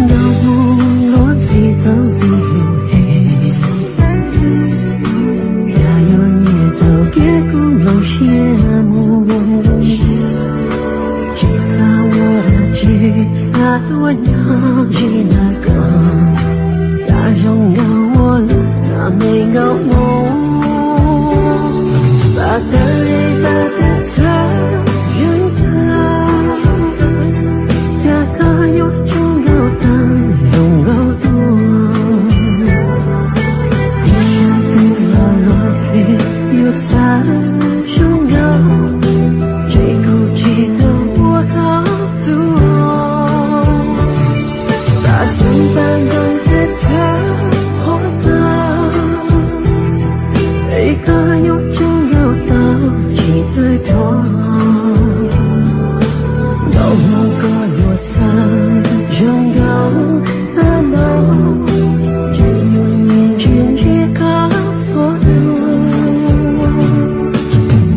Nkauj Hmoob luag ntxhi tau ntxhi lus es, cas yuav nyiam tau kev kuv nplooj siab mus. Tsis xav ua dab tsi, xav tuaj nyob ze ntawm koj, cas zoo nkauj ua luaj na me nkauj Hmoob. Pab tawv li pab twb txhawj zeeg tag, cas koj yuav tsaug nkauj tag zoo nkauj tuaj. Ib sab twg los luag ntxhi yuav txhawj zoo nkauj, ntshe kuv tsis tau ua koj tus. Pab xeeb pab ntoo twb txhawj qhuav tag, es koj yuav tsaug nkauj tau tsis txawj dhuav. Nkauj Hmoob koj yuav txhawj zoo nkauj tag npaum, ntshe yuav nyiam ntsia ntsia koj txhua hnub.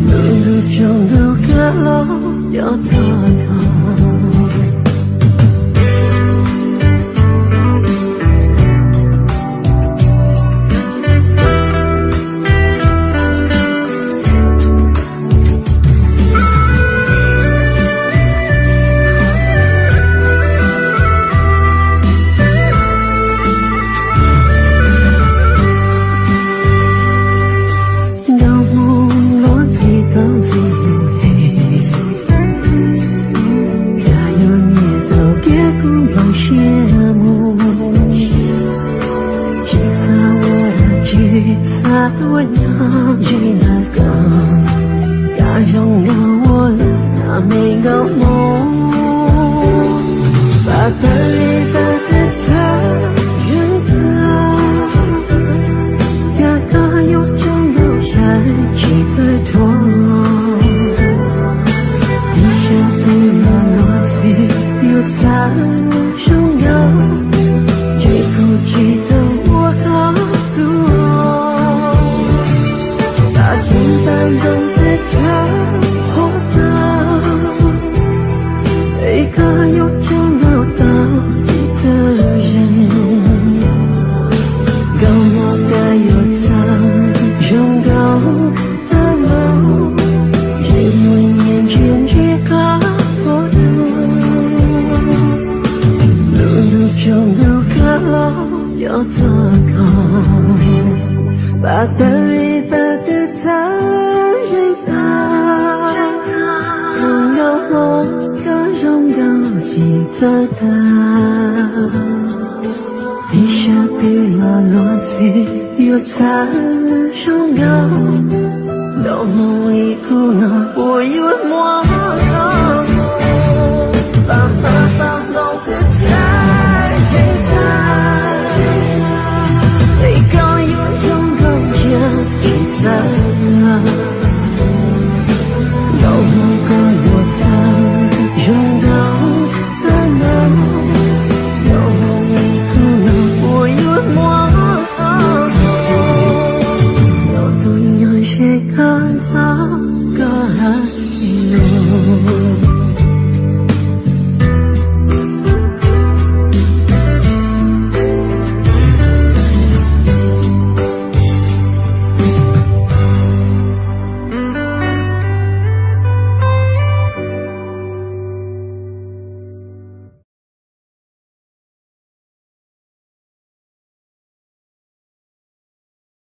Lub ntuj tsaus ntuj kav los cov txog no. Nkauj Hmoob luag ntxhi tau ntxhi lus es, cas yuav nyiam tau kev kuv nplooj siab mus. Tsis xav ua dab tsi, xav tuaj nyob ze ntawm koj, cas zoo nkauj ua luaj na me nkauj Hmoob. Pab tawv li pab twb txhawj zeeg tag, cas koj yuav tsaug nkauj saib tsis txawj dhuav. Ib sab twg los luag ntxhi yuav txhawj zoo nkauj, ntshe kuv tsis tau ua koj tus. Pab xeeb pab ntoo twb txhawj qhuav tag, es koj yuav tsaug nkauj tau tsis txawj zeeg. Nkauj Hmoob koj yuav txhawj zoo nkauj tag npaum, ntshe yuav nyiam ntsia ntsia koj txhua hnub. Lub ntuj tsaus ntuj kav los cov txog no. Pab tawv li pab twb txhawj zeeg tag, nkauj Hmoob koj zoo nkauj tsis txawj tag. Ib sab twg los luag ntxhi yuav txhawj zoo nkauj, nkauj Hmoob li kuv no puas yuav muaj zoo.